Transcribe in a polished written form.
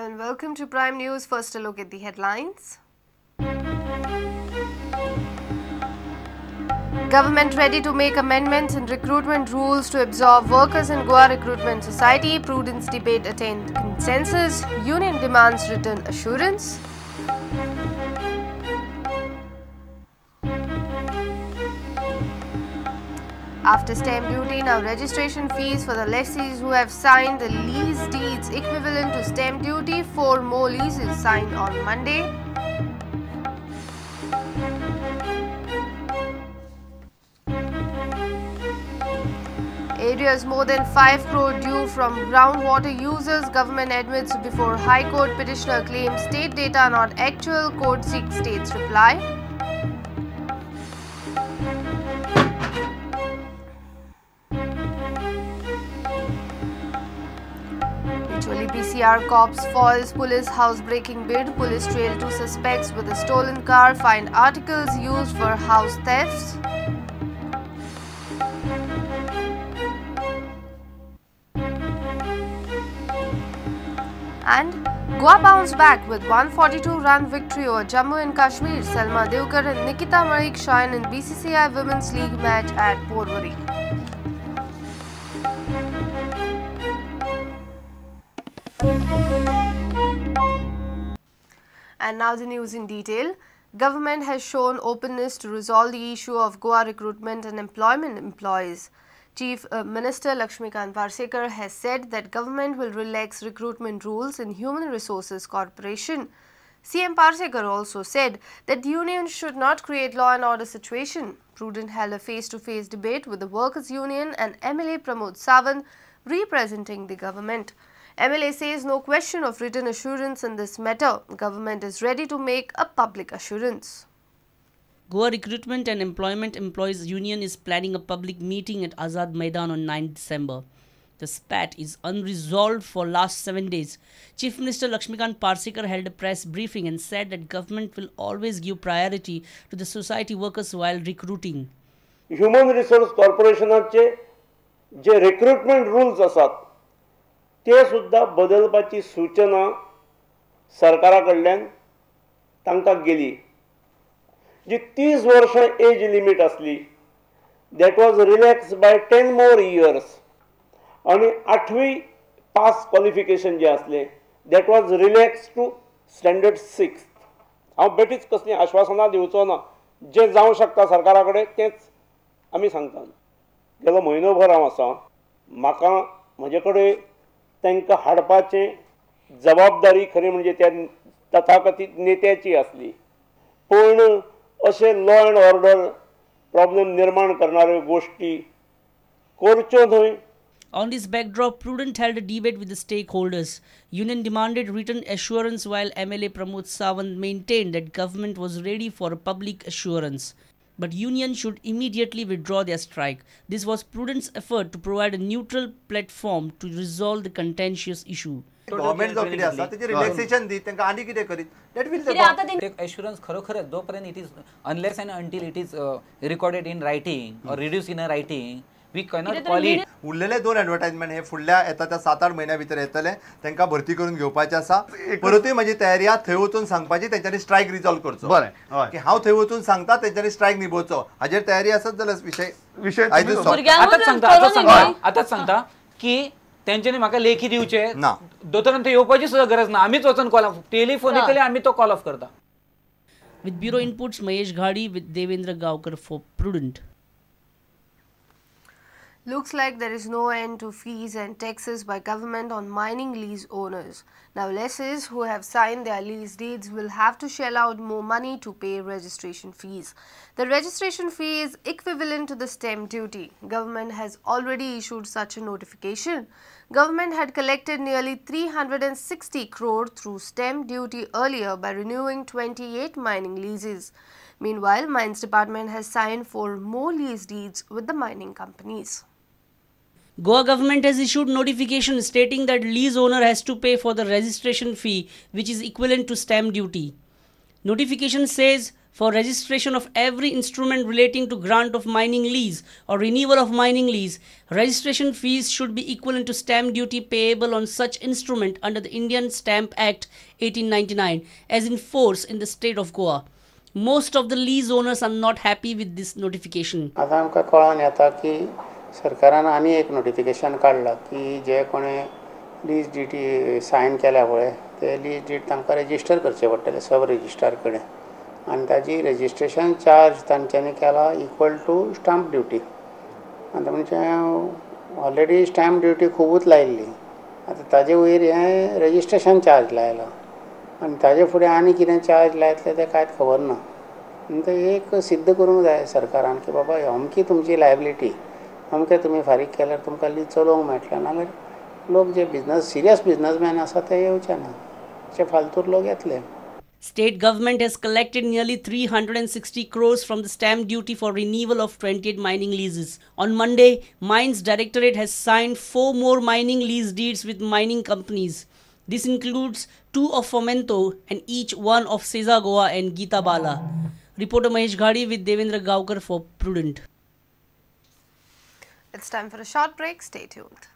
And welcome to Prime News. First, a look at the headlines. Government ready to make amendments in recruitment rules to absorb workers in Goa Recruitment Society. Prudence debate attained consensus. Union demands written assurance. After stamp duty, now registration fees for the lessees who have signed the lease deeds equivalent to stamp duty. 4 more leases signed on Monday. Areas more than 5 crore due from groundwater users, government admits before High Court. Petitioner claims state data not actual, court seeks state's reply. PCR cops foils police housebreaking bid. Police trail 2 suspects with a stolen car, find articles used for house thefts. And Goa bounced back with 142-run victory over Jammu and Kashmir. Salma Devkar and Nikita Malik shine in BCCI Women's League match at Porvorim. And now the news in detail. Government has shown openness to resolve the issue of Goa recruitment and employment employees. Chief Minister Lakshmikant Parsekar has said that government will relax recruitment rules in Human Resources Corporation. CM Parsekar also said that the union should not create law and order situation. Prudent held a face-to-face debate with the Workers' Union and MLA Pramod Sawant representing the government. MLA says no question of written assurance in this matter. Government is ready to make a public assurance. Goa Recruitment and Employment Employees Union is planning a public meeting at Azad Maidan on 9 December. The spat is unresolved for last 7 days. Chief Minister Lakshmikant Parsekar held a press briefing and said that government will always give priority to the society workers while recruiting. Human Resource Corporationचे J recruitment rules आसात ते सुद्धा बदलपाची सूचना सरकारा कडल्यान तांकां गेली. जी 30 वर्षां एज लिमीट आसली that was relax by 10 more years आनी 8वी पास क्वॉलिफिकेशन जें आसलें that was relax to standard 6. हांव बेठीच कसलीं आश्वासनां दिवचो ना, जें जावं शकता सरकारा कडेन तेंच आमी सांगता. गेलो म्हयनोभर हांव आसा, म्हाका म्हजे कडेन तांकां हाडपाचें जबाबदारी खरी म्हणजे त्या तथाकथीत नेत्याची आसली, पूण अशें लॉ एंड ऑर्डर प्रॉब्लेम निर्माण करणाऱ्यो गोश्टी करच्यो न्हय. On this backdrop, Prudent held a debate with the stakeholders. Union demanded written assurance while MLA Pramod Sawant maintained that government was ready for a public assurance. But union should immediately withdraw their strike. This was Prudent's effort to provide a neutral platform to resolve the contentious issue. Government जो कितें आसा तेजें relaxation दी तांकां आनी कितें करीत that will ते assurance खरोखरच जोपर्यंत it is unless and until it is recorded in writing or reduce in a writing we cannot call it. उरलेले 2 ॲडवर्टायजमेंट हे फुडल्या येता त्या 7-8 म्हयन्या भितर येतले, तांकां भरती करून घेवपाचें आसा. परतूय म्हजी तयारी आहा थंय वचून सांगपाची तेंच्यांनी स्ट्रायक रिजॉल्व करचो. बरें की हांव थंय वचून सांगता तेंच्यांनी स्ट्रायक निभोवचो, हाजेर तयारी आसत जाल्यार विशय आतांच सांगता की तेंच्यांनी म्हाका लेखी दिवचें ना, दोतोरान थंय येवपाची सुद्दां गरज ना, आमीच वचून कॉल ऑफ टेलिफोनिकली आमी तो कॉल ऑफ करता. With bureau inputs Mahesh Ghadi with Devendra Gaonkar for Prudent. Looks like there is no end to fees and taxes by government on mining lease owners. Now lessees who have signed their lease deeds will have to shell out more money to pay registration fees. The registration fee is equivalent to the stamp duty. Government has already issued such a notification. Government had collected nearly 360 crore through stamp duty earlier by renewing 28 mining leases. Meanwhile, Mines Department has signed 4 more lease deeds with the mining companies. Goa government has issued notification stating that lease owner has to pay for the registration fee, which is equivalent to stamp duty. Notification says for registration of every instrument relating to grant of mining lease or renewal of mining lease, registration fees should be equivalent to stamp duty payable on such instrument under the Indian Stamp Act 1899 as in force in the state of Goa. Most of the lease owners are not happy with this notification. आतां आमकां कळोन येता की सरकारान आनी एक notification काडलां की जे कोणे लीज डीड सायन केल्या पळय ते लीज डीड तांकां रेजिस्टर करचें पडटलें सब रजिस्ट्रार कडेन आनी ताजी रेजिस्ट्रेशन चार्ज तांच्यांनी केला इक्वल टू स्टाम्प ड्युटी. आतां म्हणजे ऑलरेडी स्टॅम्प ड्युटी खुबूच लायिल्ली, आतां ताजे वयर हें रेजिस्ट्रेशन चार्ज लायला आनी ताजे फुडें आनी कितें चार्ज लायतले तें कांयच खबर ना. आनी तें एक सिद्ध करूंक जाय सरकारान की बाबा अमकी तुमची लायबिलिटी, अमकें तुमी फारीक केल्यार तुमकां लीज चलोवंक मेळटलें, नाजाल्यार लोक जे बिजनस सिरियस बिजनसमॅन आसा ते येवचे ना, अशे फालतूर लोक येतले. State government has collected nearly 360 crores from the stamp duty for renewal of 28 mining leases. On Monday, Mines Directorate has signed 4 more mining lease deeds with mining companies. This includes 2 of Fomento and each one of Seza Goa and Geeta Bala. Reporter Mahesh Ghadi with Devendra Gaukar for Prudent. It's time for a short break. Stay tuned.